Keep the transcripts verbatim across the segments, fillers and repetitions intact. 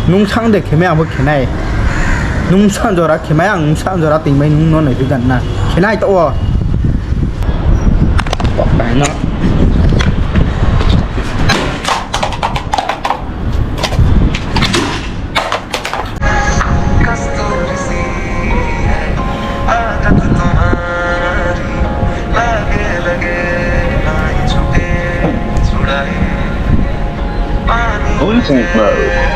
Nung sang de khemai, ang bo khenai. Nung sang jora khemai, ang sang jora tingmai, nung no nai phi gan na. Khenai to o. Pok dai no. Listen close.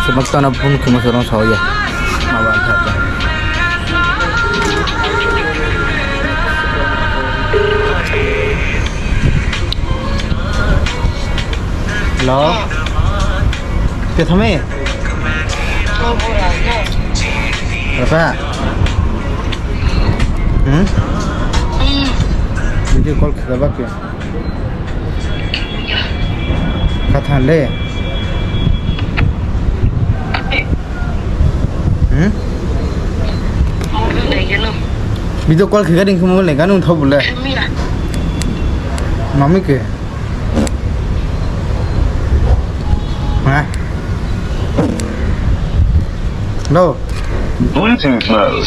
Sebak tano phone khemo sorong sao ye. Maba tha ta. Hello. Kethami? Rapa? Hmm? Video call kheba ke. Kathan le. Hmm? Video call khe gading khe mobile nai ganu thau bole. Mami ke. Ha? Hello. Bluetooth mode.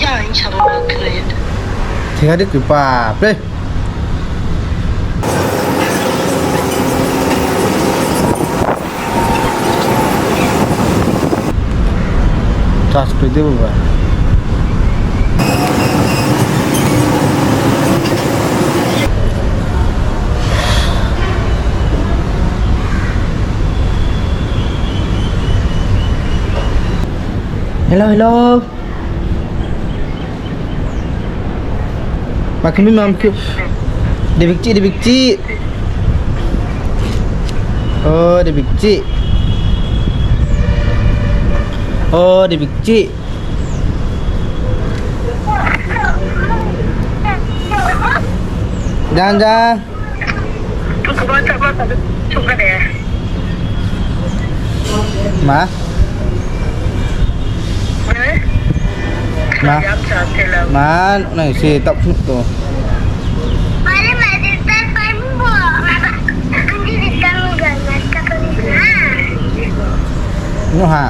Thik adi kri pa play. Charge kri di bo ba. Hello, hello. Makhumi mamkhu. Debikchi, debikchi. O, debikchi. O, debikchi. Jang, jang. Ma? Ma? Ma, nai se tak phuk to. Nuh ha.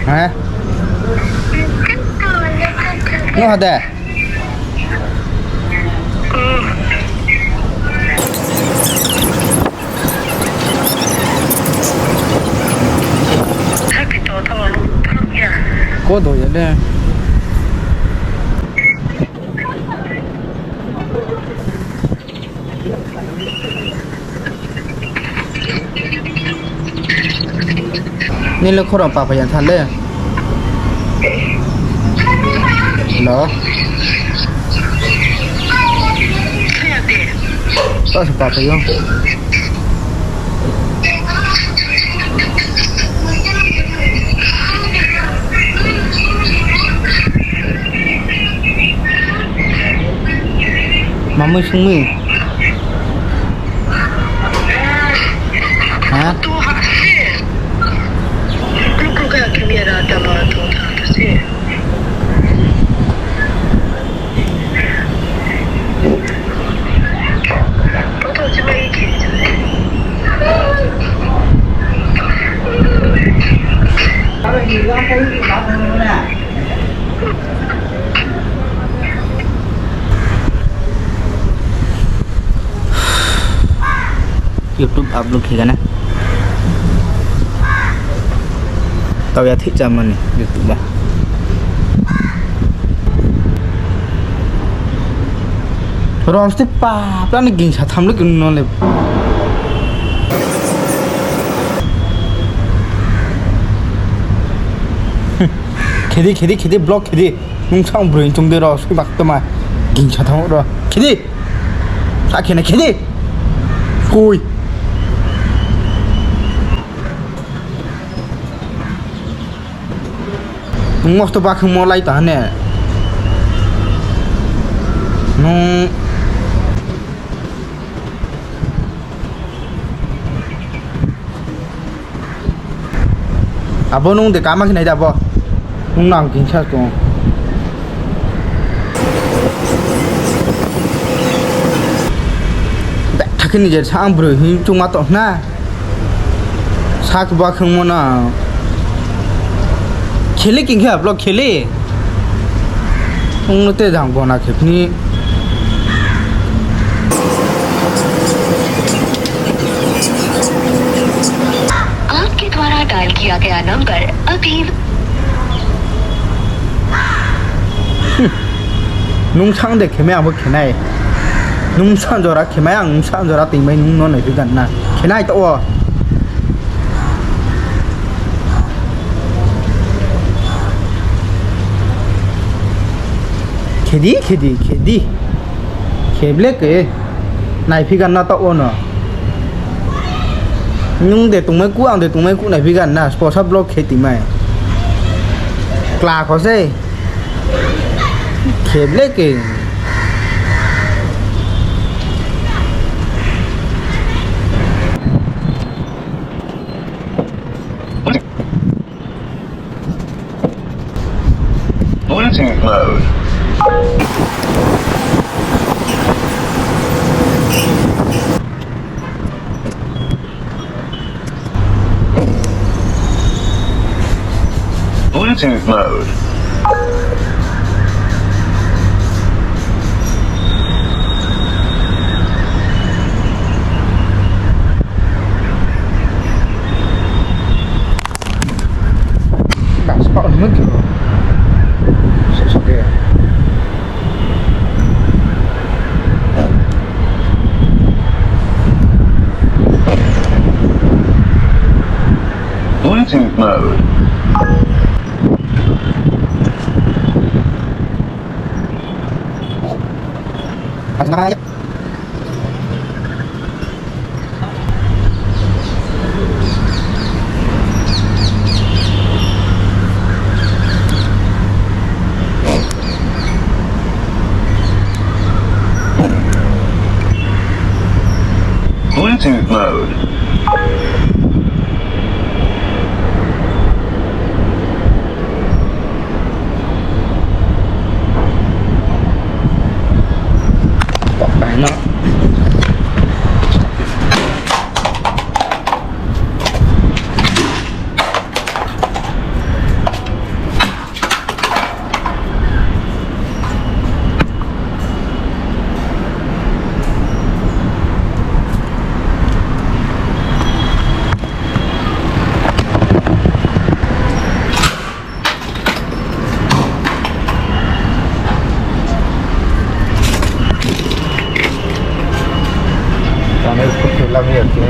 Ha? Nuh ha de. Ko do ya de. Nini le khorang papai ya tha le. Hello. Ta se papai yo. Mamui sungmi. Ha? YouTube upload khe gana. Tau ya thik cha mani YouTube ba. Rom sti pa, plan ni gingsa tham le kun no le. Khedi, khedi, khedi, block khedi. Nung sang broi chung de ro, sui bak toma. Gingsa tham ro. Khedi. Sa khena khedi. Koi. Nung mosto bakhungmo lai ta hane. Nung Abo nung de kama khe nai da bo. Nung nang kingsa tong. Betha khe ni je sa ang broi hing chungma tong na. Sa khe ba khengmo na. Kheli king khe vlog kheli. Ong no te jang bona khe phini. आपके द्वारा डायल किया गया नंबर अभी Nung sang de khemai ang bo khenai. Nung sang jora khemai ang, nung sang jora tingmai nung no naiphi gan na. Khenai to o. Khedi, khedi, khedi. Kheble ke. Naiphi gan na to o no. Nung de tongmai ku, ang de tongmai ku naiphi gan na. Sposa vlog khe tingmai. Kla kho sei. Kheble ke. Bluetooth mode. Bluetooth mode. Bas pa mut. Sok sok ya. Bluetooth mode. Bluetooth mode. Tamo photo lamai ya khe